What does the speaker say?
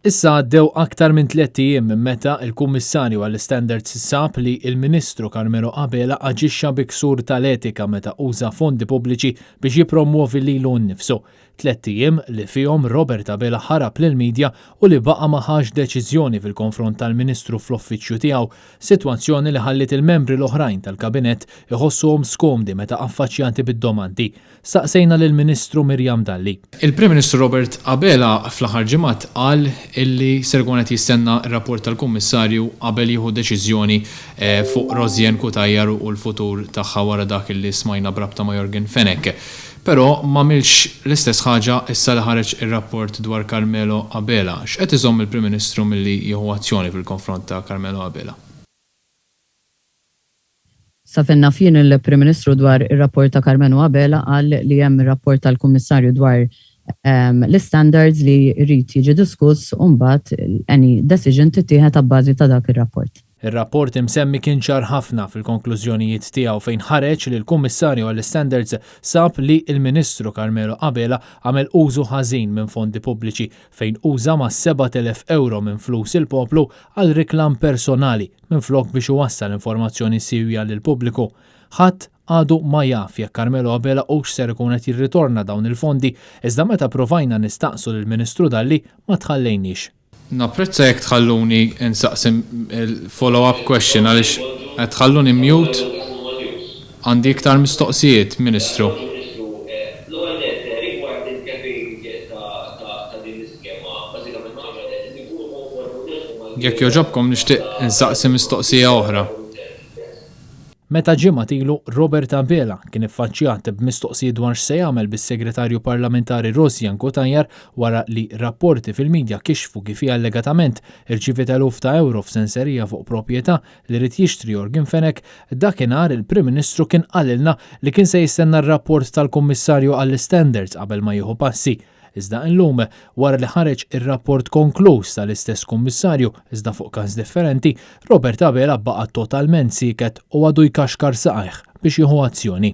Issa għaddew aktar minn tlett ijiem minn meta l-Kummissarju għall-Istandards sab li l-Ministru Carmelo Abela aġixxa bi ksur tal-etika meta uża fondi pubbliċi biex jippromwovi lilu nnifsu. Tlett ijiem li fihom Robert Abela ħarab lill-media u li baqa' ma ħax deċiżjoni fil-konfront tal-Ministru fl-uffiċċju tiegħu, sitwazzjoni li ħalliet il-membri l-oħrajn tal-Kabinett iħossuhom skomdi meta affaċċjati bid-domandi. Staqsejna lill-Ministru Miriam Dalli. Il-Prim Ministru Robert Abela fl-aħħar ġimgħat qal illi ser ikun qed jistenna r-rapport tal-Kummissarju qabel jieħu deċiżjoni fuq Rosianne Cutajar u l-futur tagħha wara dak illi smajna b'rabta ma' Yorgen Fenech. Però m'għamilx l-istess ħaġa issa li ħareġ ir-rapport dwar Carmelo Abela. X'qed iżomm il-Prim Ministru milli jieħu azzjoni fil-konfront ta' Carmelo Abela? Sa fejn naf jien il-Prim Ministru dwar ir-rapport ta' Carmeno Abela qal li hemm ir-rapport tal-Kummissarju dwar l-istandards li jrid jiġi diskuss u mbagħad any decision tittieħed abbażi ta' dak ir-rapport. Ir-rapport imsemmi kien ċar ħafna fil-konklużjonijiet tiegħu fejn ħareġ li l-Kummissarju għall-Istandards sab li l-Ministru Carmelo Abela għamel użu ħażin minn fondi pubbliċi fejn uża mas-7,000 ewro minn flus il-poplu għal riklam personali minflok biex iwassal informazzjoni siewja lill-pubbliku. Ħadd għadu ma jaf jekk Carmelo Abela hux ser ikun qed jirritorna dawn il-fondi iżda meta provajna nistaqsu lill-Ministru Dalli ma tħallejniex. Napprezza jekk tħalluni nsaqsi l-follow up question għaliex qed tħalluni mute. Għandi iktar mistoqsijiet, Ministru. Jekk jogħġobkom nixtieq insaqsi mistoqsija oħra. Meta ġimgħat ilu Robert Abela kien iffaċċjat b'mistoqsijiet dwar x'se jagħmel bis-Segretarju Parlamentari Rosianne Cutajar wara li rapporti fil-midja kixfu kif hi allegatament irċiviet eluf ta' ewro f'senserija fuq proprjetà li ried jixtri Yorgen Fenech, dakinhar il-Prim Ministru kien qalilna li kien se jistenna r-rapport tal-Kummissarju għall-Istandards qabel ma jieħu passi. Iżda illum, wara li ħareġ ir-rapport konkluż tal-istess Kummissarju, iżda fuq każ differenti, Robert Abela baqa' totalment sieket u għadu jkaxkar saqajh biex jieħu azzjoni.